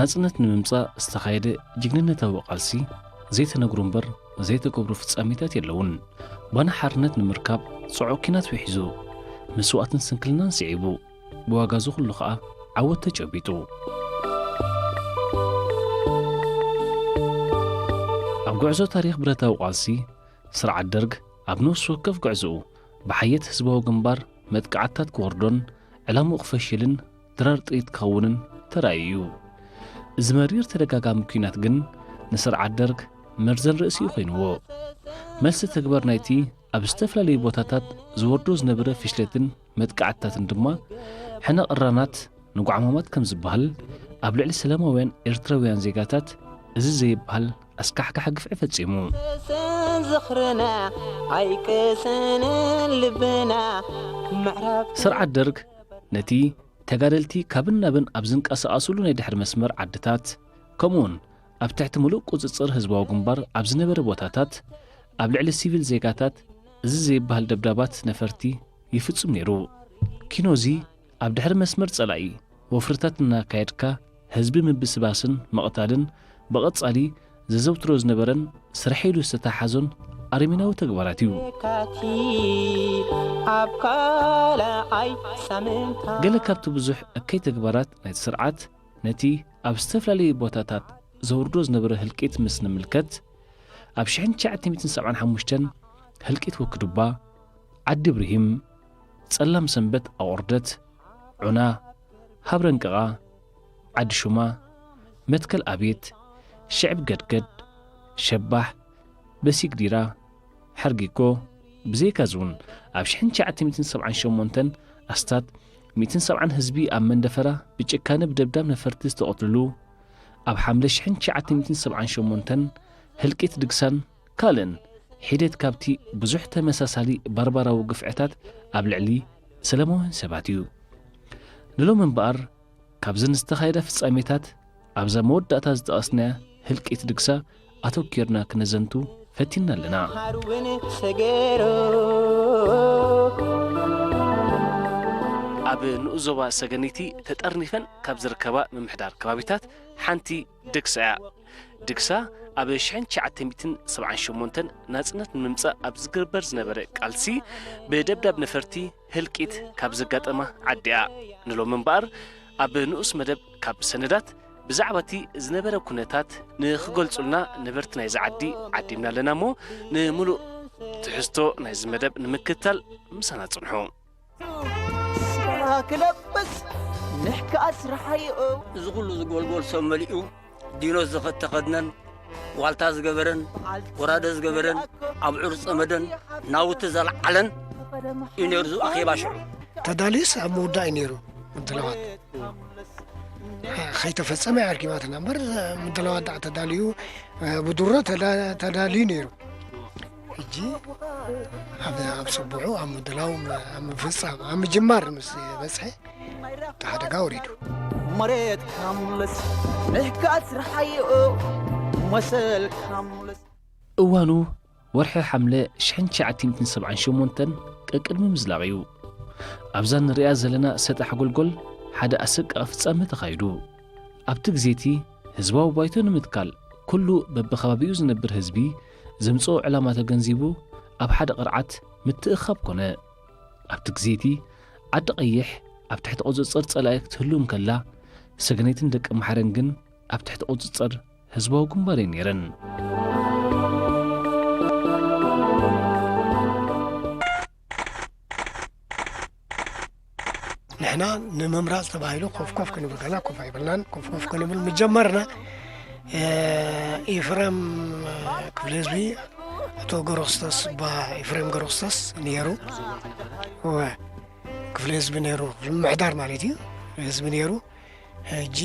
ናጽነት ንምምጻእ ዝተኻየደ ጅግንነታዊ ቃልሲ ዘይተነግሩ እምበር ዘይተገብሩ ፍጻሜታት የለውን። ባና ሓርነት ንምርካብ ጽዑቕ ኲናት ውሒዙ፣ መስዋእትን ስንክልናን ስዒቡ፣ ብዋጋ እዚ ኩሉ ኸኣ ዓወት ተጨቢጡ። ኣብ ጉዕዞ ታሪኽ ብረታዊ ቃልሲ፣ ስርዓት ደርግ ኣብ ነፍሲ ወከፍ ጉዕዞኡ ብሓየት ህዝባዊ ግንባር መጥቃዕትታት ክወርዶን ዕላምኡ ክፈሽልን ድራር ጥይት ክኸውንን ተራእዩ እዩ። እዚ መሪር ተደጋጋሚ ኲናት ግን ንስርዓት ደርግ መርዘን ርእሲኡ ኮይንዎ። መልሲ ተግባር ናይቲ ኣብ ዝተፈላለዩ ቦታታት ዝወርዶ ዝነበረ ፍሽለትን መጥቃዕትታትን ድማ ሕነ ቅራናት ንጓዕማማት ከም ዝበሃል ኣብ ልዕሊ ሰላማውያን ኤርትራውያን ዜጋታት እዚ ዘይበሃል ኣስካሕካሒ ግፍዒ ፈጺሙ። ቅስን ዝኽርና ኣይቅስንን ልብና ምዕራብ ስርዓት ደርግ ነቲ ተጋደልቲ ካብን ናብን ኣብ ዝንቀሳቐስሉ ናይ ድሕሪ መስመር ዓድታት፣ ከምኡውን ኣብ ትሕቲ ምሉእ ቁጽጽር ህዝባዊ ግንባር ኣብ ዝነበረ ቦታታት፣ ኣብ ልዕሊ ሲቪል ዜጋታት እዚ ዘይበሃል ደብዳባት ነፈርቲ ይፍጽም ነይሩ። ኪኖዚ ኣብ ድሕሪ መስመር ጸላኢ ወፍርታት እናካየድካ ህዝቢ ምብስባስን ምቕታልን ብቐጻሊ ዘዘውትሮ ዝነበረን ስርሐ ኢሉ ዝተታሓዞን ኣረሜናዊ ተግባራት እዩ። ካቲ ኣብ ካልኣይ ሳምንታ ገለ ካብቲ ብዙሕ እከይ ተግባራት ናይቲ ስርዓት ነቲ ኣብ ዝተፈላለዩ ቦታታት ዘውርዶ ዝነበረ ህልቂት ምስ ንምልከት፣ ኣብ ሽሕን ትሽዓተ ሚእትን ሰብዓን ሓሙሽተን ህልቂት ወክዱባ፣ ዓዲ ብርሂም፣ ጸላም ሰንበት ኣቑርደት፣ ዑና፣ ሃብረንቅቓ፣ ዓዲ ሹማ፣ መትከል ኣቤት፣ ሽዕብ ገድገድ፣ ሸባሕ፣ በሲግዲራ፣ ሓርጊኮ፣ ብዘይካዚ እውን ኣብ ሽሕን ትሽዓተ ሚእትን ሰብዓን ሸሞንተን ኣስታት ሚእትን ሰብዓን ህዝቢ ኣብ መንደፈራ ብጭካነ ብደብዳብ ነፈርቲ ዝተቐትልሉ፣ ኣብ ሓምለ ሽሕን ትሽዓተ ሚእትን ሰብዓን ሸሞንተን ህልቂት ድግሳን ካልእን ሒደት ካብቲ ብዙሕ ተመሳሳሊ ባርባራዊ ግፍዕታት ኣብ ልዕሊ ሰላማውያን ሰባት እዩ። ንሎሚ እምበኣር፣ ካብዘን ዝተኻየዳ ፍጻሜታት ኣብዛ መወዳእታ ዝጠቐስናያ ህልቂት ድግሳ ኣተኲርና ክነዘንቱ ፈቲንና ኣለና። ሃሩብን ሰገሮ ኣብ ንኡስ ዞባ ሰገነይቲ ተጠርኒፈን ካብ ዝርከባ ምምሕዳር ከባቢታት ሓንቲ ድግሳ እያ። ድግሳ ኣብ ሽሕን ትሽዓተ ሚእትን ሰብዓን ሸሞንተን ናጽነት ንምምጻእ ኣብ ዝግበር ዝነበረ ቃልሲ ብደብዳብ ነፈርቲ ህልቂት ካብ ዘጋጠማ ዓዲ እያ። ንሎሚ እምበኣር ኣብ ንኡስ መደብ ካብ ሰነዳት ብዛዕባ እቲ ዝነበረ ኩነታት ንኽገልጹልና ነበርቲ ናይዛ ዓዲ ዓዲምና ኣለና እሞ ንምሉእ ትሕዝቶ ናይዚ መደብ ንምክትታል ምሳና ጽንሑ። ስጋ ክለብስ ንሕካ ስራሓዮ። እዚ ኩሉ ዝጎልጎል ሰብ መሊኡ ዲኖ ዝተኸድነን ዋልታ ዝገበረን ጎራደ ዝገበረን ኣብዑር ጸመደን ናውቲ ዘልዓለን እዩ ነይሩ እዚ ኣኼባ ሽዑ። ተዳልዩስ ኣብ ምውዳእ እዩ ነይሩ። ምድላዋት ከይተፈጸመ እያ ኣርኪባትና እምበር ምድላዋት ደኣ ተዳልዩ ብድሮ ተዳ-፣ ተዳልዩ ነይሩ። ሕጂ ኣብ፣ ኣብ ጽቡዑ፣ ኣብ ምድላው፣ ኣብ ምፍጻም፣ ኣብ ምጅማር ምስ በጽሐ እቲ ሓደጋ ወሪዱ። መሬት ካምለስ ንሕካ ስርሓዮ መሰል ካምለስ። እዋኑ ወርሒ ሓምለ ሽሕን ትሽዓተ ሚእትን ሰብዓን ሸሞንተን ቀቅድሚ ምዝላቕ እዩ። ኣብዛ ንሪኣ ዘለና ሰጣሕ ጎልጎል ሓደ ኣሰቃቒ ፍጻመ ተኻይዱ። ኣብቲ ግዜ እቲ ህዝባዊ ባይቶ ንምትካል ኩሉ በብኸባቢኡ ዝነብር ህዝቢ ዘምጽኦ ዕላማ ተገንዚቡ ኣብ ሓደ ቅርዓት ምትእኻብ ኮነ። ኣብቲ ግዜ እቲ ዓዲ ቀይሕ ኣብ ትሕቲ ቁጽጽር ጸላኢ ክትህሉ እንከላ፣ ሰገነይትን ደቂ ማሕረን ግን ኣብ ትሕቲ ቁጽጽር ህዝባዊ ግንባር እየን ነይረን። ንሕና ንምምራጽ ተባሂሉ ኮፍ ኮፍ ክንብል ከላ ኮፍ ኣይበልናን። ኮፍ ኮፍ ክንብል ምጀመርና፣ እ፣ ኤፍሬም ክፍለ ህዝቢ፣ ኣቶ ገረክስቶስ፣ ባ ኤፍሬም ገረክስቶስ ነይሩ። እወ፣ ክፍለ ህዝቢ ነይሩ፣ ምምሕዳር ማለት እዩ፣ ህዝቢ ነይሩ። ሕጂ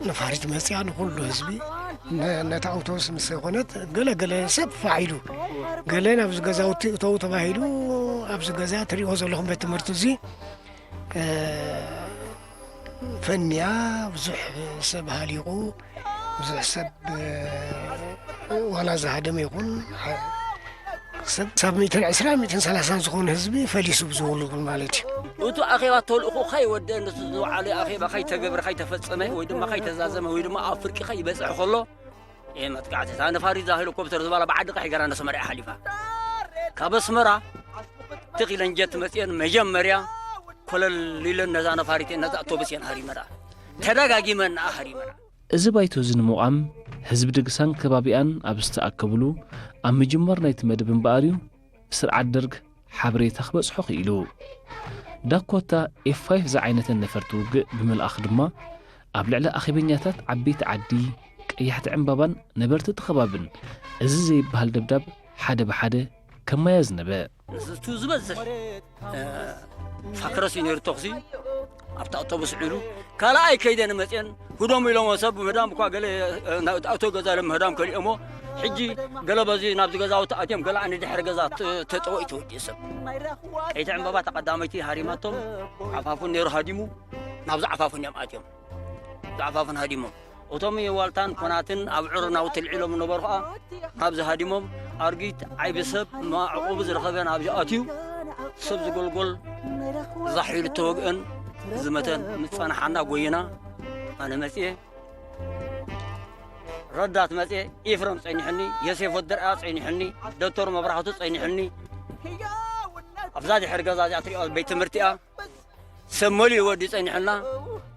ነፋሪት መጽያ ንኹሉ ህዝቢ፣ ነ-፣ ነታ ኣውቶቡስ ምስ ኮነት፣ ገለ ገለ ሰብ ፋሕ ኢሉ፣ ገለ ናብዚ ገዛውቲ እተው ተባሂሉ፣ ኣብዚ ገዛ ትሪእዎ ዘለኹም ቤት ትምህርቲ እዚ፣ እ፣ ፈንያ፣ ብዙሕ ሰብ ሃሊቑ፣ ብዙሕ ሰብ፣ እ፣ ዋላ ዝሃደመ ይኹን፣ ሓ-፣ ሰብ ሳብ ሚእትን ዕስራን ሚእትን ሰላሳን ዝኾነ ህዝቢ ፈሊሱ ብዝበሉ ይብል ማለት እዩ። እቱ ኣኼባ ተልእኹ ከይወደ ንሱ ዝወዓለ ኣኼባ ከይተገብረ ከይተፈጸመ ወይ ድማ ከይተዛዘመ ወይ ድማ ኣብ ፍርቂ ከይበጽሕ ከሎ ይህ መጥቃዕቲ እታ ነፋሪት እዛ ሄሊኮፕተር ዝበላ ብዓዲ ቀሒ ገራ ነስመራ እያ ሓሊፋ ካብ ኣስመራ ትኺለን ጀት መፅኤን መጀመርያ ኮለል ኢለን ነዛ ነፋሪት ነዛ ኣውቶቡስ እየን ሃሪመራ ተደጋጊመን ሃሪመራ እዚ ባይቶ እዚ ንምቋም ህዝቢ ድግሳን ከባቢኣን ኣብ ዝተኣከብሉ ኣብ ምጅማር ናይቲ መደብ እምበኣር እዩ ስርዓት ደርግ ሓበሬታ ክበጽሖ ክኢሉ። ዳኮታ ኤፍ ፋይፍ ዝዓይነተን ነፈርቲ ውግእ ብምልኣኽ ድማ ኣብ ልዕሊ ኣኼበኛታት ዓበይቲ ዓዲ ቀያሕቲ ዕምባባን ነበርቲ እቲ ከባብን እዚ ዘይበሃል ደብዳብ ሓደ ብሓደ ከማይ ኣዝነበ። ንስቱ ዝበዝሕ ፋክረስ እዩ ነይሩ ተኹሲ ኣብቲ ኣውቶቡስ ዒሉ ካልኣይ ከይደ ንመፅአን ህዶም ኢሎሞ ሰብ ምህዳም እኳ ገለ ኣቶ ገዛ ምህዳም ከሊኦሞ ሕጂ ገለ በዚ ናብዚ ገዛውቲ ኣትዮም ገለ ንድሕሪ ገዛ ተጠወ እዩ ተወዲኡ ሰብ ቀይቲ ዕምበባ ተቐዳመይቲ ሃሪማቶም ዓፋፉን ነይሩ ሃዲሙ ናብዚ ዓፋፉን እዮም ኣትዮም ዓፋፉን ሃዲሞም እቶም ዋልታን ኮናትን ኣብ ዕርናው ትልዒሎም ነበሩ ኸኣ ናብዚ ሃዲሞም ኣርጊት ዓይቢ ሰብ ማዕቑቡ ዝረኸበ ናብዚ ኣትዩ ሰብ ዝጎልጎል ዛሕ ኢሉ ተወግአን ዝመተን ምስ ጸናሓና ጎይና ኣነ መጽየ ረዳት መጽየ ኢፍረም ጸኒሕኒ የሴፍ ወደርኣ ጸኒሕኒ ዶክተር መብራህቱ ጸኒሕኒ ኣብዛ ድሕሪ ገዛ እዚኣ ትሪኦ ቤት ትምህርቲ እያ ሰብ መሊኡ ወዲ ጸኒሕና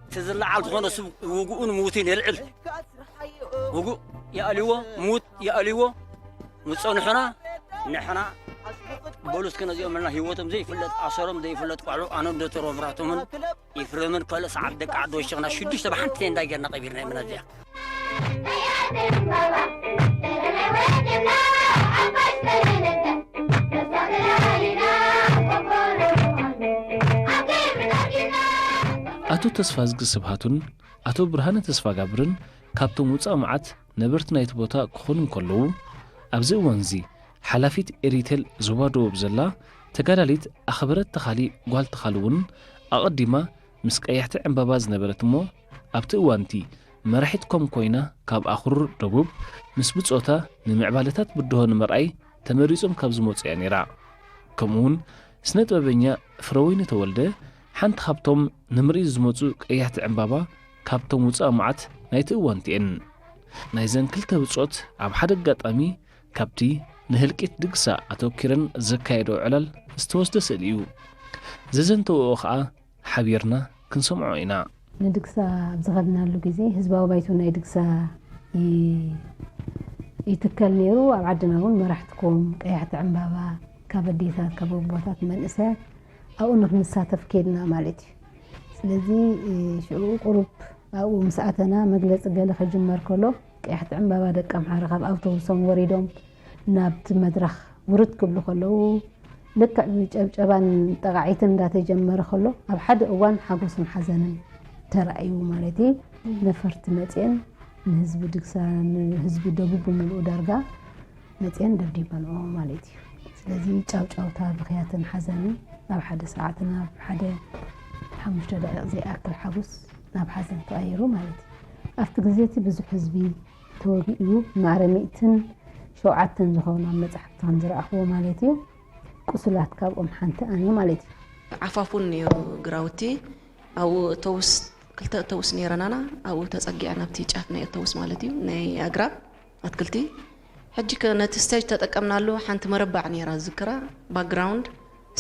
እቲ ዝለዓል ዝኾነ ስብ ውግኡን ምውትን የልዕል ውጉእ ይኣልዎ ምውት ይኣልዎ ምጸንሑና ንሕና በሉ እስኪ ነዚኦም ልና ህይወቶም ዘይፍለጥ ኣሰሮም ዘይፍለጥ ቆልዑ ኣነ ዶክተር ወብራቶምን ኢፍሬምን ካልእ ሰዓብ ደቂ ዓዲ ወሸኽና ሽዱሽተ ብሓንቲ ቴንዳ ጌርና ቀቢርና የምና እዚኣ ኣቶ ተስፋዝጊ ስብሃቱን ኣቶ ብርሃነ ተስፋጋብርን ካብቶም ውፃእ መዓት ነበርቲ ናይቲ ቦታ ክኾኑ እንከለዉ ኣብዚ እዋን እዚ ሓላፊት ኤሪቴል ዞባ ደቡብ ዘላ ተጋዳሊት ኣኽበረት ተኻሊ ጓል ተኻሊ እውን ኣቐዲማ ምስ ቀያሕቲ ዕምባባ ዝነበረት እሞ ኣብቲ እዋንቲ መራሒት ኮም ኮይና ካብ ኣኽሩር ደቡብ ምስ ብጾታ ንምዕባለታት ብድሆ ንምርኣይ ተመሪጾም ካብ ዝመጹ እያ ነይራ። ከምኡውን ስነ ጥበበኛ ፍረወይኒ ተወልደ ሓንቲ ካብቶም ንምርኢት ዝመጹ ቀያሕቲ ዕምባባ ካብቶም ውጻእ መዓት ናይቲ እዋንቲ እየን። ናይዘን ክልተ ብጾት ኣብ ሓደ ኣጋጣሚ ካብቲ ንህልቂት ድግሳ ኣተኪረን ዘካየደኦ ዕላል ዝተወስደ ስእሊ እዩ። ዘዘንተወኦ ኸኣ ሓቢርና ክንሰምዖ ኢና። ንድግሳ ኣብ ዝኸድናሉ ግዜ ህዝባዊ ባይቶ ናይ ድግሳ ይትከል ነይሩ። ኣብ ዓድና እውን መራሕትኩም ቀያሕቲ ዕምባባ ካብ ኣዴታት ካብ ኣቦታት መንእሰያት ኣብኡ ንክንሳተፍ ከድና ማለት እዩ። ስለዚ ሽዑ ቁሩብ ኣብኡ ምስ ኣተና መግለፂ ገለ ክጅመር ከሎ ቀያሕቲ ዕምባባ ደቂ ኣምሓራ ካብ ኣውቶቡሶም ወሪዶም ናብቲ መድረኽ ውርድ ክብሉ ከለዉ ልክዕ ጨብጨባን ጠቓዒትን እንዳተጀመረ ከሎ ኣብ ሓደ እዋን ሓጎስን ሓዘንን ተራእዩ ማለት እዩ። ነፈርቲ መፅየን ንህዝቢ ድግሳ ንህዝቢ ደቡብ ብምልኡ ዳርጋ መፅየን ደብዲበንኦ ማለት እዩ። ስለዚ ጫውጫውታ ብኽያትን ሓዘንን ናብ ሓደ ሰዓት ናብ ሓደ ሓሙሽተ ደቂቕ ዘይኣክል ሓጎስ ናብ ሓዘን ተቐይሩ ማለት እዩ። ኣብቲ ግዜ እቲ ብዙሕ ህዝቢ ተወጊኡ ማዕረ ሚእትን ሸውዓተን ዝኾኑ ኣብ መጻሕፍቲ ከም ዝረኣኽዎ ማለት እዩ። ቁሱላት ካብኦም ሓንቲ ኣነ ማለት እዩ። ዓፋፉን ነይሩ ግራውቲ ኣብኡ እተውስ ክልተ እተውስ ነይረናና ኣብኡ ተጸጊዐ ናብቲ ጫፍ ናይ እተውስ ማለት እዩ ናይ ኣግራብ ኣትክልቲ ሕጂ ከ ነቲ ስቴጅ ተጠቀምናሉ ሓንቲ መረባዕ ነይራ ዝዝክራ ባክግራውንድ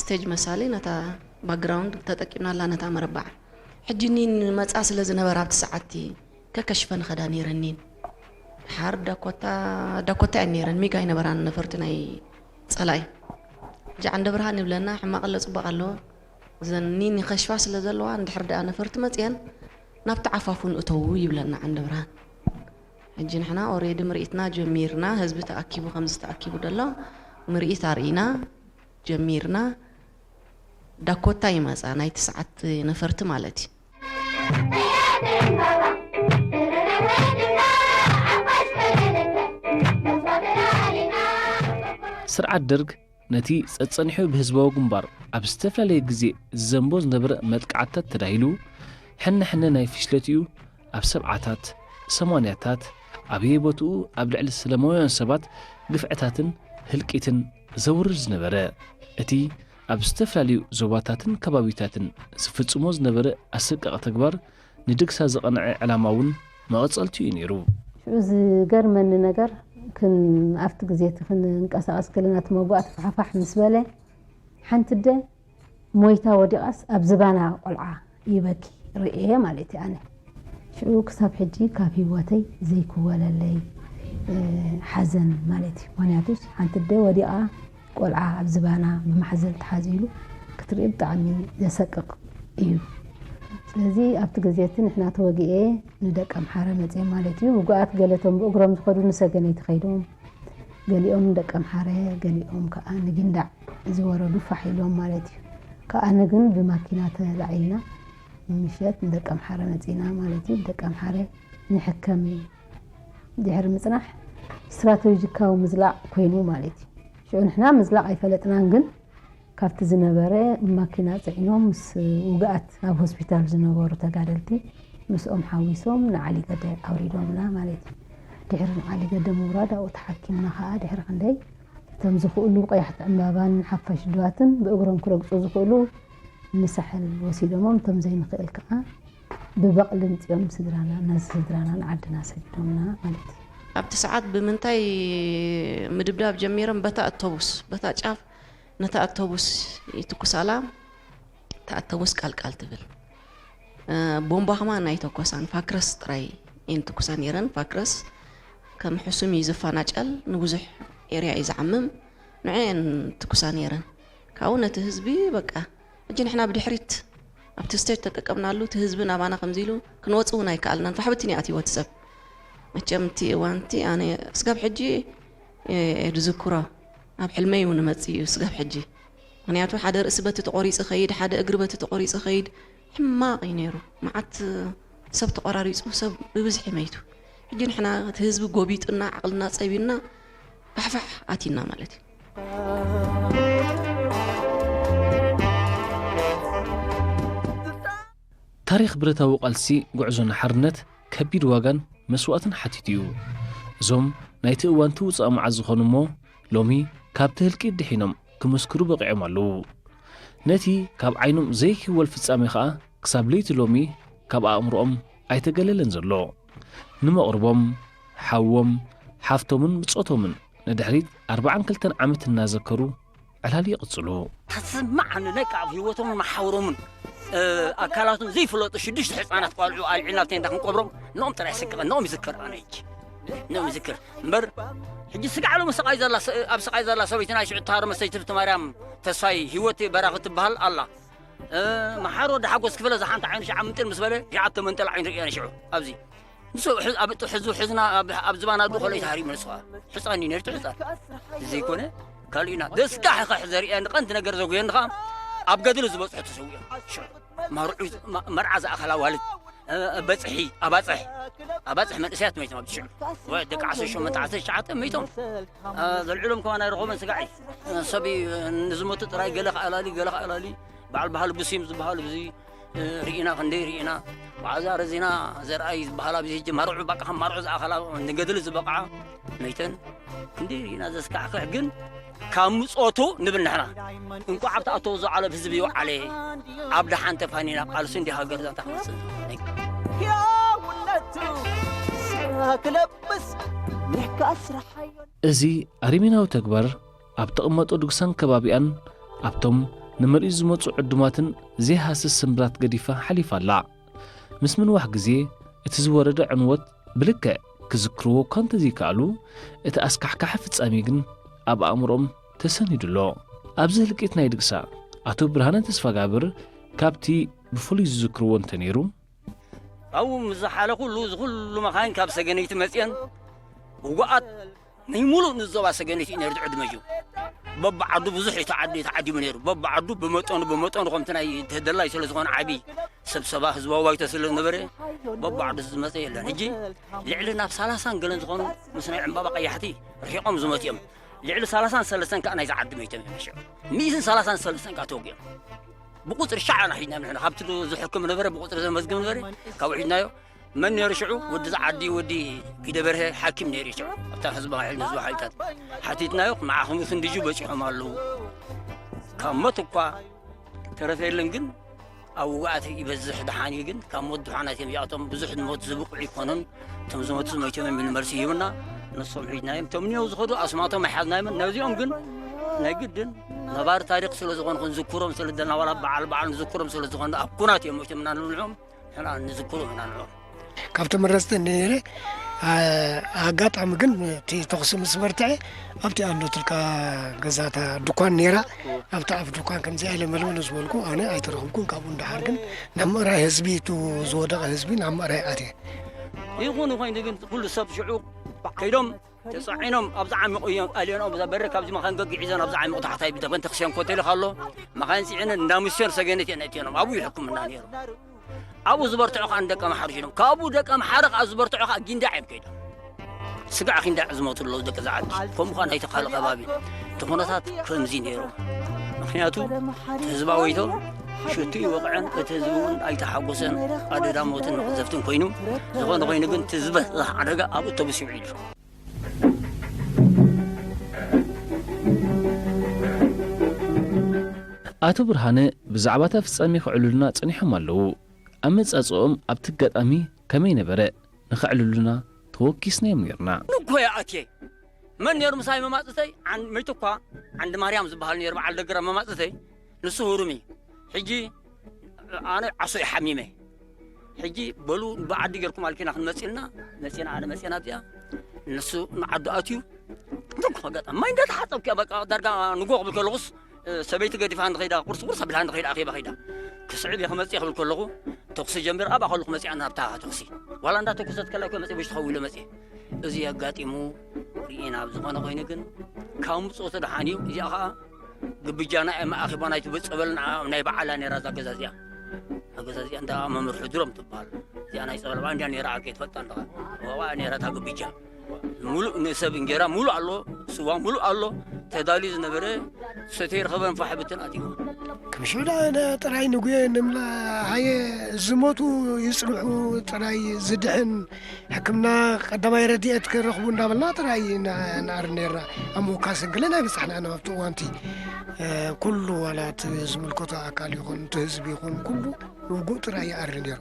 ስቴጅ መሳሊ ነታ ባክግራውንድ ተጠቂምናላ ነታ መረባዕ ሕጂ ኒን መጻ ስለ ዝነበራ ኣብቲ ሰዓቲ ከከሽፈ ንኸዳ ነይረኒን ሓር ዳኮታ ዳኮታ እየን ነይረን ሚግ ኣይነበራን ነፈርቲ ናይ ጸላኢ ጃ ዓንደ ብርሃን ይብለና ሕማቕ ኣሎ ጽቡቕ ኣሎ እዘን ኒን ይኸሽፋ ስለ ዘለዋ እንድሕር ደኣ ነፈርቲ መጽየን ናብቲ ዓፋፉ ንእተዉ ይብለና ዓንደ ብርሃን ሕጂ ንሕና ኦሬዲ ምርኢትና ጀሚርና ህዝቢ ተኣኪቡ ከምዚ ተኣኪቡ ደሎ ምርኢት ኣርኢና ጀሚርና ዳኮታ ይመጻ ናይቲ ሰዓት ነፈርቲ ማለት እዩ ስርዓት ደርግ ነቲ ጸጸኒሑ ብህዝባዊ ግንባር ኣብ ዝተፈላለየ ግዜ ዝዘንቦ ዝነበረ መጥቃዕትታት ተዳሂሉ ሕነ ሕነ ናይ ፍሽለት እዩ ኣብ ሰብዓታት ሰማንያታት ኣብየ ቦትኡ ኣብ ልዕሊ ሰለማውያን ሰባት ግፍዕታትን ህልቂትን ዘውርድ ዝነበረ። እቲ ኣብ ዝተፈላለዩ ዞባታትን ከባቢታትን ዝፍጽሞ ዝነበረ ኣሰቃቒ ተግባር ንድግሳ ዝቐንዐ ዕላማ እውን መቐጸልቲኡ እዩ ነይሩ። ሽዑ ዝገርመኒ ነገር፣ ክን ኣብቲ ግዜ እቲ ክንንቀሳቐስ ከለና እቲ መጓእቲ ፋሕፋሕ ምስ በለ፣ ሓንቲ ኣደ ሞይታ ወዲቓስ ኣብ ዝባና ቆልዓ ይበኪ ርእየ ማለት እዩ። ኣነ ሽዑ ክሳብ ሕጂ ካብ ህይወተይ ዘይክወለለይ ሓዘን ማለት እዩ። ምክንያቱስ ሓንቲ ኣደ ወዲቓ ቆልዓ ኣብ ዝባና ብማሕዘል ተሓዚሉ ክትርኢ ብጣዕሚ ዘሰቅቕ እዩ። ስለዚ ኣብቲ ግዜ እቲ ንሕና ተወጊኤ ንደቀምሓረ መፅየ ማለት እዩ። ውጉኣት ገለቶም ብእግሮም ዝኸዱ ንሰገነይቲ ከይዶም፣ ገሊኦም ደቀምሓረ፣ ገሊኦም ከዓ ንጊንዳዕ ዝወረዱ ፋሕ ኢሎም ማለት እዩ። ከኣነ ግን ብማኪና ተላዒልና ምሸት ንደቀምሓረ መፂና ማለት እዩ። ደቀምሓረ ንሕከም ድሕሪ ምፅናሕ ስትራተጂካዊ ምዝላቕ ኮይኑ ማለት እዩ። ሽዑ ንሕና ምዝላቕ ኣይፈለጥናን፣ ግን ካብቲ ዝነበረ ማኪና ፅዒኖም ምስ ውግኣት ኣብ ሆስፒታል ዝነበሩ ተጋደልቲ ምስኦም ሓዊሶም ንዓሊገደ ኣውሪዶምና ማለት እዩ። ድሕሪ ንዓሊገደ ምውራድ ኣብኡ ተሓኪምና ከዓ ድሕሪ ክንደይ እቶም ዝኽእሉ ቀያሕቲ ዕምባባን ሓፋሽ ድባትን ብእግሮም ክረግፁ ዝኽእሉ ንሳሕል ወሲዶሞም፣ እቶም ዘይንኽእል ከዓ ብበቕሊ ምፂኦም ስድራና፣ ነዚ ስድራና ንዓድና ሰዲዶምና ማለት እዩ። ኣብቲ ሰዓት ብምንታይ ምድብዳብ ጀሚሮም? በታ ኣቶቡስ፣ በታ ጫፍ ነታ ኣቶቡስ ይትኩሳላ። እታ ኣቶቡስ ቃልቃል ትብል። እ፣ ቦምባ ከማን ኣይተኮሳን፣ ፋክረስ ጥራይ እየን ትኩሳ ነይረን። ፋክረስ ከም ሕሱም እዩ ዝፈናጨል፣ ንብዙሕ ኤርያ እዩ ዝዓምም። ንዐን ትኩሳ ነይረን። ካብኡ ነቲ ህዝቢ በቃ፣ ሕጂ ንሕና ብድሕሪት ኣብቲ ስቴጅ ተጠቀምናሉ፣ እቲ ህዝቢ ናባና ከምዚ ኢሉ ክንወጽእ እውን ኣይከኣልናን። ፋሕብትን እያ ኣትይዎ እቲ ሰብ። መቸም እቲ እዋን እቲ ኣነ ስጋብ ሕጂ እየ ዝዝክሮ። ኣብ ሕልመይ እውን መጽእ እዩ ስጋብ ሕጂ። ምኽንያቱ ሓደ ርእሲ በቲ ተቖሪጹ ኸይድ፣ ሓደ እግሪ በቲ ተቖሪጹ ኸይድ፣ ሕማቕ እዩ ነይሩ። መዓት ሰብ ተቖራሪጹ፣ ሰብ ብብዝሒ መይቱ። ሕጂ ንሕና እቲ ህዝቢ ጎቢጡና፣ ዓቕልና ጸቢና፣ ፋሕፋሕ ኣቲና ማለት እዩ። ታሪኽ ብረታዊ ቃልሲ ጉዕዞ ንሓርነት ከቢድ ዋጋን መስዋእትን ሓቲቱ እዩ። እዞም ናይቲ እዋን ትውጻእ መዓት ዝኾኑ እሞ ሎሚ ካብቲ ህልቂት ድሒኖም ክምስክሩ በቒዖም ኣለዉ። ነቲ ካብ ዓይኖም ዘይክወል ፍጻሜ ኸኣ ክሳብ ለይቲ ሎሚ ካብ ኣእምሮኦም ኣይተገለለን ዘሎ። ንመቕርቦም፣ ሓዎም፣ ሓፍቶምን ብጾቶምን ንድሕሪት ኣርብዓን ክልተን ዓመት እናዘከሩ ዕላል ይቕጽሉ። ተስማዕ ኣነ ነቃ ኣብ ህይወቶምን መሓውሮምን፣ እ፣ ኣካላቶም ዘይፍለጡ ሽዱሽተ ህፃናት ቆልዑ ኣልዒልና ኣብ ቴንዳ ክንቀብሮም፣ ንኦም ጥራይ ስቅቐ፣ ንኦም ይዝክር ኣነ ሕጂ። ንኦም ይዝክር። እምበር፣ ሕጂ ስጋዕ ሎሚ ስቓይ ዘላ ሰ-፣ ኣብ ስቓይ ዘላ ሰበይቲ ናይ ሽዑ ተሃረመ ሰይቲ ፍቲ ማርያም ተስፋይ ህይወት በራኺ ትበሃል ኣላ። እ፣ መሓር ወዲ ሓጎስ ክፍለ ዝሓንቲ ዓይኑ ሸዓ ምንጥል ምስ በለ፣ ሸዓተ መንጠል ዓይኑ ርእየ ኣነ ሽዑ ኣብዚ። ንሱ ሕዝ-፣ ኣብ ጥ-፣ ሕዙ፣ ሕዝና ኣብ፣ ኣብ ዝባና ኣዱ ከሎ ተሃሪሙ ንሱ ኸኣ። ሕፃን እዩ ነይሩ፣ ሕፃን። ዘይኮነ፣ ካልእና። ዘስካሕክሕ ዘርእየኒ ቀንዲ ነገር ዘጉየኒ ኸኣ፣ ኣብ ገድሊ ዝበጽሑ ተሰዊኦም። ሽዑ፣ መርዑ፣ መ-፣ መርዓ ዝኣኸላ ዋልድ፣ እ፣ በጽሒ፣ ኣባጽሕ፣ ኣባጽሕ መንእሰያት መይቶም ኣብዚ ሽዑ። ወ-፣ ደቂ ዓሰርተ ሸሞንተ፣ ዓሰርተ ትሽዓተ መይቶም። እ፣ ዘልዕሎም ከማን ኣይረኸቦን ስጋዕ እዩ። እ፣ ሰብ እዩ፣ ንዝሞቱ ጥራይ ገለ ከኣላሊ፣ ገለ ከኣላሊ። በዓል ባህሊ ብሲም ዝበሃሉ ብዚ እ፣ ርኢና፣ ክንደይ ርኢና። ዋዕዛ ረዚና ዘርኣይ ዝበሃል ኣብዚ ሕጂ ማርዑ፣ በቃ ከም ማርዑ ዝኣኸላ ንገድሊ ዝበቕዓ መይተን ክንደይ ርኢና። ዘስካሕክሕ ግን ካብ ምጾቱ ንብል ንሕና። እንቋዕ ኣብ ተኣተዎ ዝዓለብ ህዝቢ ይውዓለ፣ ኣብ ደሓን ተፋኒና ቃልሱ እንዲ ሃገር ዛታ ክመጽእ። ሕያውነቱ ክለብስ ሜካ ስራሓዮ። እዚ ኣረሜናዊ ተግባር ኣብ ተቐመጦ ድግሳን ከባቢኣን ኣብቶም ንምርኢት ዝመጹ ዕዱማትን ዘይሃስስ ስምብራት ገዲፋ ሓሊፋ ኣላ። ምስ ምንዋሕ ግዜ እቲ ዝወረደ ዕንወት ብልክዕ ክዝክርዎ እኳ እንተዘይከኣሉ፣ እቲ ኣስካሕካሒ ፍጻሜ ግን ኣብ ኣእምሮኦም ተሰኒዱ ኣሎ። ኣብዚ ህልቂት ናይ ድግሳ፣ ኣቶ ብርሃነ ተስፋጋብር ካብቲ ብፍሉይ ዝዝክርዎ እንተነይሩ፣ ኣብኡ ምስ ዝሓለኹሉ፣ እዚ ኩሉ መኻይን ካብ ሰገነይቲ መጽየን፣ ውጉኣት ናይ ሙሉእ ንዞባ ሰገነይቲ እዩ ነይሩ ዝዕድመ እዩ። በብዓዱ ብዙሕ እዩ ተዓዲ-፣ ተዓዲሙ ነይሩ። በብዓዱ ብመጠኑ፣ ብመጠኑ ከምቲ ናይ ተደላይ ስለ ዝኾነ ዓቢ ስብሰባ ህዝባዊ ባይቶ ስለ ዝነበረ፣ በብዓዱ ዝመጸ የለን። ሕጂ ልዕሊ ናብ ሰላሳን ገለን ዝኾኑ ምስ ናይ ዕምባባ ቀያሕቲ ርሒቖም ዝመቱ እዮም። ልዕሊ ሰላሳን ሰለስተን ከኣ ናይዚ ዓዲ መይቶም እዮም። ሽዑ ሚእትን ሰላሳን ሰለስተን ከኣ ተወጊኦም። ብቁጽሪ ሻዕ ኢና ሒዝና ንሕና። ካብቲ ዝሕክም ነበረ፣ ብቁጽሪ ዘመዝግብ ነበረ፣ ካብኡ ሒዝናዮ። መን ነይሩ ሽዑ? ወዲ ዝዓዲ፣ ወዲ ጊደበርሀ ሓኪም ነይሩ ሽዑ። ኣብታ ህዝባዊ ሓይሊ፣ ህዝባዊ ሓይልታት ሓቲትናዮ፣ መዓኸሚ ክንድዩ በጺሖም ኣለዉ። ካብ ሞት እኳ ተረፈ የለን፣ ግን ኣብ ውግኣት ይበዝሕ ደሓን እዩ። ግን ካብ ሞት ድሓናት እዮም እዚኣቶም። ብዙሕ ንሞት ዝብቕዑ ኣይኮኑን። እቶም ዝሞቱ ሞይቶም እዮም ኢሉ መልሲ ሂቡና። ንሶም ሒዝናዮም። እቶም እኒአው ዝኸዱ ኣስማቶም ኣይሓዝናዮምን። ነዚኦም ግን ናይ ግድን ነባሪ ታሪኽ ስለ ዝኾኑ፣ ክንዝክሮም ስለ ዘለና፣ ዋላ በዓል በዓል ንዝክሮም ስለ ዝኾኑ፣ ኣብ ኩናት እዮም ሞይቶም ኢና ንብልዖም። ንሕና ንዝክሮም ኢና ንብሎም። ካብ ተመረጽቲ ነይረ። ኣ-፣ ኣጋጣሚ ግን እቲ ተኹሲ ምስ በርትዐ፣ ኣብቲ ኣንዶትልካ ገዛታ ድኳን ነይራ። ኣብቲ ኣፍ ድኳን ከምዚኣ ኢለ መልመ ዝበልኩ ኣነ ኣይተረኽብኩን። ካብኡ ንደሓር ግን ናብ ምእራይ ህዝቢ፣ እቱ ዝወደቐ ህዝቢ ናብ ምእራይ ኣትየ። ይኹን ኮይኑ ግን ኩሉ ሰብ ሽዑ ከይዶም ተጻዒኖም ኣብዚ ዓሚቑ እዮም ኣልዮኖም፣ እዛ በረ ካብዚ መኻን ገግዒዘን ኣብዚ ዓሚቑ ታሕታይ ቤተ ፔንተክስዮን ኮቴል ኣሎ። መኻን ጽዒነን እንዳ ሙሴን ሰገነት እየን ኣእትዮኖም። ኣብኡ እዩ ሕክምና ነይሩ። ኣብኡ ዝበርትዑ ኸዓ ንደቀ መሓር ሽኖም። ካብኡ ደቀ መሓር ኸዓ ዝበርትዑ ኸዓ ጊንዳዕ እዮም ከይዶም። ስጋዕ ጊንዳዕ ዝሞቱ ኣለዉ ደቂ ዝዓዲ። ከምኡ ኸዓ ናይቲ ካልእ ከባቢ። እቲ ኩነታት ከምዚ ነይሩ። ምኽንያቱ እቲ ህዝባዊ ወይቶ ሽቱ ይወቕዐን፣ እቲ ህዝቢ እውን ኣይተሓጎሰን፣ ኣደዳ ሞትን መቕዘፍትን ኮይኑ። ዝኾነ ኮይኑ ግን እቲ ዝበዝሕ ሓደጋ ኣብኡ ተበሲዑ እዩ። ኣቶ ብርሃነ ብዛዕባ እታ ፍጻሜ ክዕልሉና ጸኒሖም ኣለዉ። ኣመጻጽኦም ኣብቲ ኣጋጣሚ ከመይ ነበረ? ንኸዕልሉና ተወኪስናዮም ኔርና። ንጎያ ኣትየ። መን ኔሩ ምሳይ መማጽተይ? ዓን-፣ መይቱ እኳ ዓንዲ ማርያም ዝበሃል ኔሩ በዓል ደግራ መማጽተይ። ንሱ ህሩም እዩ። ሕጂ ኣነ ዓሶ እየ ሓሚመ። ሕጂ በሉ ብዓዲ ጌርኩም ኣልኪና ክንመጽእ ኢልና መጺና፣ ኣነ መጺና ኣብዚኣ፣ ንሱ ንዓዱ ኣትዩ። ኣጋጣሚ ማይ እንዳተሓጸብኩ እያ፣ በቃ ዳርጋ ንጎ ክብል ከለኹስ፣ እ፣ ሰበይቲ ገዲፋ ንኸይዳ፣ ቁርሲ ቁርሲ ኣቢላ ንኸይዳ ኣኼባ ኸይዳ። ክስዕብ እየ ክመጽእ እየ ክብል ከለኹ፣ ተኹሲ ጀሚሩ፣ ኣብኣ ከለኹ መጺኣ ናብታ ተኹሲ። ዋላ እንዳተኮሰት ከላ እኮ መጺእ ብሽ ተኸዊለ መጺእ። እዚ ኣጋጢሙ ርኢና፣ ኣብ ዝኾነ ኮይኑ ግን ካብ ምጽኦ ተደሓን እዩ። እዚኣ ኸዓ ግብጃና እያ መኣኺባ ናይቲ ቤት ጸበል ንዓ ናይ በዓላ ነይራ እዛ ገዛ እዚኣ። እዛ ገዛ እዚኣ እንዳ መምህር ሕድሮም ትበሃል። እዚኣ ናይ ጸበል ባንዳ ነይራ፣ ዓርከይ ትፈልጣ ኣለኻ። ዋዋ ነይራ እታ ግብጃ። ሙሉእ ንሰብ እንጀራ ሙሉእ ኣሎ፣ ስዋ ሙሉእ ኣሎ። ተዳልዩ ዝነበረ ሰተይ ረኸበን ፋሕ ብትን ኣትዩ። ክምሽዳ ጥራይ ንጉየ ንምላ ሃየ ዝሞቱ ይጽንሑ ጥራይ ዝድሕን ሕክምና ቀዳማይ ረድኤት ክረኽቡ እንዳበልና ጥራይ ና-፣ ንኣሪ ነርና። ኣብ ምውካስ ግን ኣይበጻሕናን ኣብቲ እዋንቲ። እ፣ ኩሉ ዋላ እቲ ዝምልከቶ ኣካል ይኹን፣ እቲ ህዝቢ ይኹን፣ ኩሉ ውጉእ ጥራይ ይኣሪ ነይሩ።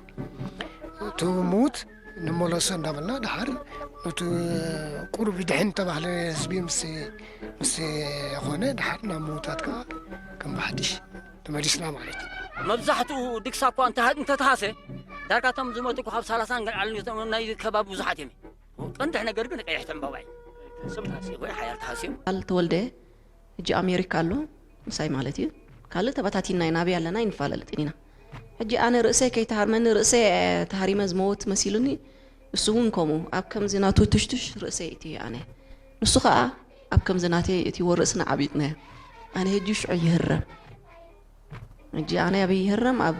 እቲ ምዉት ንመለሶ እንዳበልና፣ ደሓር እቲ ቁሩብ ይድሕን ተባህለ ህዝቢ ምስ፣ ምስ ኾነ፣ ደሓር ናብ ምዉታት ከኣ ከም ብሓድሽ ተመሊስና ማለት እዩ። መብዛሕትኡ ድግሳ እኳ እንተ-፣ እንተተሃሰ፣ ዳርጋ እቶም ዝሞቱ እኮ ካብ ሰላሳ ንላዕሊ እዮም፣ ናይ ከባቢ ብዙሓት እዮም። ቀንድሕ ነገር ግን ቀይሕ ዕምባባ እዩ። ወይ ሓያል ተሃስዮም። ኣል ተወልደ ሕጂ ኣሜሪካ ኣሎ፣ ምሳይ ማለት እዩ። ካልእ ተበታቲና ኢና፣ ኣበይ ኣለና ኣይንፈላለጥን ኢና። ሕጂ ኣነ ርእሰይ ከይተሃርመኒ፣ ርእሰይ ተሃሪመ ዝመወት መሲሉኒ፣ እሱ እውን ከምኡ ኣብ ከምዚ ናቱ ትሽትሽ ርእሰይ እትየ ኣነ። ንሱ ኸኣ ኣብ ከምዚ ናተይ እቲ ወርእስና ዓቢጥናዮ። ኣነ ሕጂ ሽዑ ይህረም። ሕጂ ኣነ ኣበይ ይህረም? ኣብ፣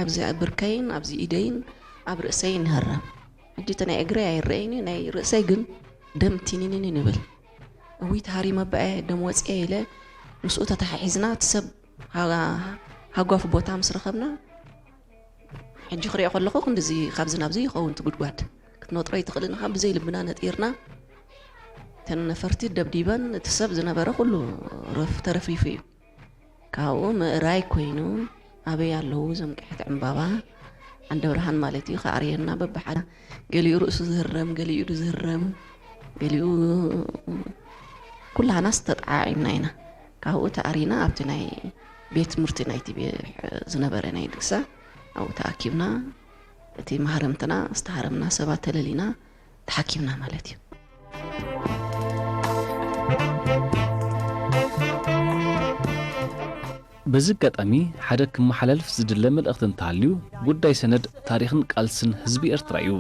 ኣብዚ ብርከይን፣ ኣብዚ ኢደይን፣ ኣብ ርእሰይን ይህረም። ሕጂ እቲ ናይ እግረይ ኣይረኣይን እዩ፣ ናይ ርእሰይ ግን ደም ቲኒኒን ይብል። እውይ ተሃሪመ በኣየ፣ ደም ወፅየ ኢለ ምስኡ ተተሓሒዝና፣ እቲ ሰብ ሃ-፣ ሃጓፍ ቦታ ምስ ረኸብና፣ ሕጂ ክሪኦ ከለኹ ክንድዚ ካብዚ ናብዚ ይኸውን እቲ ጉድጓድ። ክትነጥሮ ኣይትኽእልን ኢኻ፣ ብዘይ ልብና ነጢርና፣ እተን ነፈርቲ ደብዲበን፣ እቲ ሰብ ዝነበረ ኩሉ ረፍ-፣ ተረፍሪፉ እዩ። ካብኡ ምእራይ ኮይኑ፣ ኣበይ ኣለዉ እዞም ቅሕቲ ዕምባባ? ዓንደ ብርሃን ማለት እዩ፣ ከኣርየና በብሓደ። ገሊኡ ርእሱ ዝህረም፣ ገሊኡ ኢዱ ዝህረም፣ ገሊኡ ኩላህናስ ተጠዓዒምና ኢና። ካብኡ ተኣሪና ኣብቲ ናይ ቤት ትምህርቲ ናይቲ ቤ-፣ ዝነበረ ናይ ድግሳ ኣብኡ ተኣኪብና፣ እቲ ማህረምትና ዝተሃረምና ሰባት ተለሊና ተሓኪምና ማለት እዩ። በዚ ኣጋጣሚ ሓደ ክመሓላልፍ ዝድለ መልእኽቲ እንተሃልዩ፣ ጉዳይ ሰነድ ታሪኽን ቃልስን ህዝቢ ኤርትራ እዩ።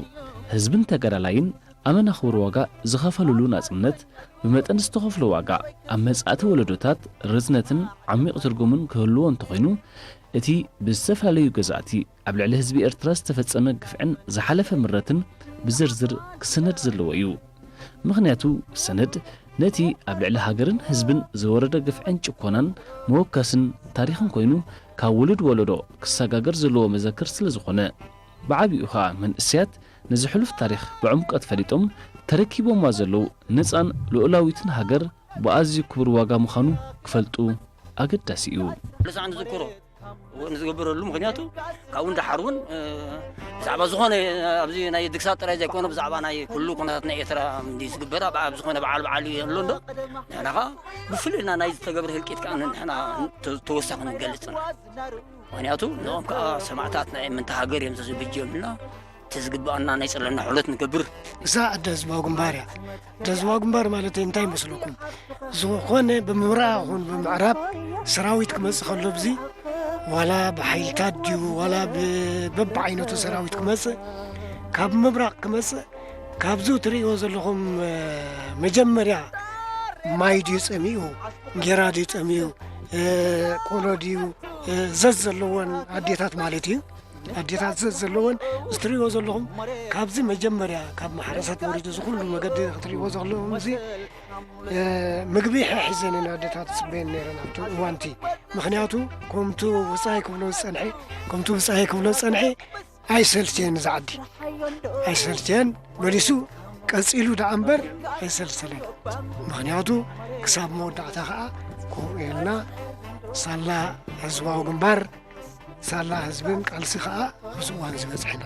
ህዝብን ተጋዳላይን ኣመና ክቡር ዋጋ ዝኸፈሉሉ ናጽነት፣ ብመጠን ዝተኸፍሎ ዋጋ ኣብ መጻእቲ ወለዶታት ርዝነትን ዓሚቕ ትርጉምን ክህልዎ እንተኾይኑ፣ እቲ ብዝተፈላለዩ ገዛእቲ ኣብ ልዕሊ ህዝቢ ኤርትራ ዝተፈጸመ ግፍዕን ዝሓለፈ ምረትን ብዝርዝር ክስነድ ዘለዎ እዩ። ምኽንያቱ፣ ሰነድ ነቲ ኣብ ልዕሊ ሃገርን ህዝብን ዝወረደ ግፍዕን ጭኮናን መወከስን ታሪኽን ኮይኑ፣ ካብ ውሉድ ወለዶ ክሰጋገር ዘለዎ መዘክር ስለ ዝኾነ፣ ብዓቢኡ ኸኣ መንእሰያት ነዚ ሕሉፍ ታሪኽ ብዕምቀት ፈሊጦም ተረኪቦማ ዘለዉ ነጻን ልኡላዊትን ሃገር ብኣዝዩ ክቡር ዋጋ ምዃኑ ክፈልጡ ኣገዳሲ እዩ። ልሳዕ ንዝክሮ ንዝግበረሉ ምክንያቱ ካብኡ ንደሓር እውን ብዛዕባ ዝኾነ ኣብዚ ናይ ድግሳት ጥራይ ዘይኮነ ብዛዕባ ናይ ኩሉ ኩነታት ናይ ኤርትራ እንዲ ዝግበር ኣብ ዝኾነ በዓል በዓል እዩ ኣሎ እንዶ ንሕና ከዓ ብፍሉይ ኢልና ናይ ዝተገብረ ህልቂት ከዓ ንሕና ተወሳኺ ንገልጽ ኢና። ምክንያቱ ንኦም ከዓ ሰማዕታት ናይ ምንታ ሃገር እዮም ዘዝብጅ እዮም ኢልና እቲ ዝግብኣና ናይ ጸለና ሑለት ንገብር። እዛ ኣደ ህዝባዊ ግንባር እያ። ኣደ ህዝባዊ ግንባር ማለት እንታይ ይመስለኩም? ዝኾነ ብምብራቕ ይኹን ብምዕራብ ሰራዊት ክመጽእ ከሎ ብዚ ዋላ ብሓይልታት ድዩ ዋላ በብዓይነቱ ሰራዊት ክመጽእ ካብ ምብራቕ ክመጽእ ካብዚ ትርእይዎ ዘለኹም መጀመርያ ማይ ድዩ ጸሚኡ፣ እንጌራ ድዩ ጸሚኡ፣ ቆሎ ድዩ ዘዝ ዘለዎን ኣዴታት ማለት እዩ። ኣዴታት ዘዝ ዘለዎን እዚ ትርእይዎ ዘለኹም ካብዚ መጀመርያ ካብ ማሕረሳት ወሪዱ እዚ ኩሉ መገዲ ክትርእይዎ ዘለኹም እዚ ምግቢ ሒዘን ኣዴታት ዝፅበየን ነይረን ኣብቲ እዋንቲ። ምክንያቱ ከምቱ ብፃይ ክብሎ ዝፀንሐ ከምቱ ብፃይ ክብሎ ዝፀንሐ ኣይሰልቸን እዚ ዓዲ ኣይሰልቸን መሊሱ ቀፂሉ ደኣ እምበር ኣይሰልሰለን። ምክንያቱ ክሳብ መወዳእታ ከዓ ከምኡ ኢልና ሳላ ህዝባዊ ግንባር ሳላ ህዝብን ቃልሲ ከዓ ኣብዚ እዋን ዝበፅሕና።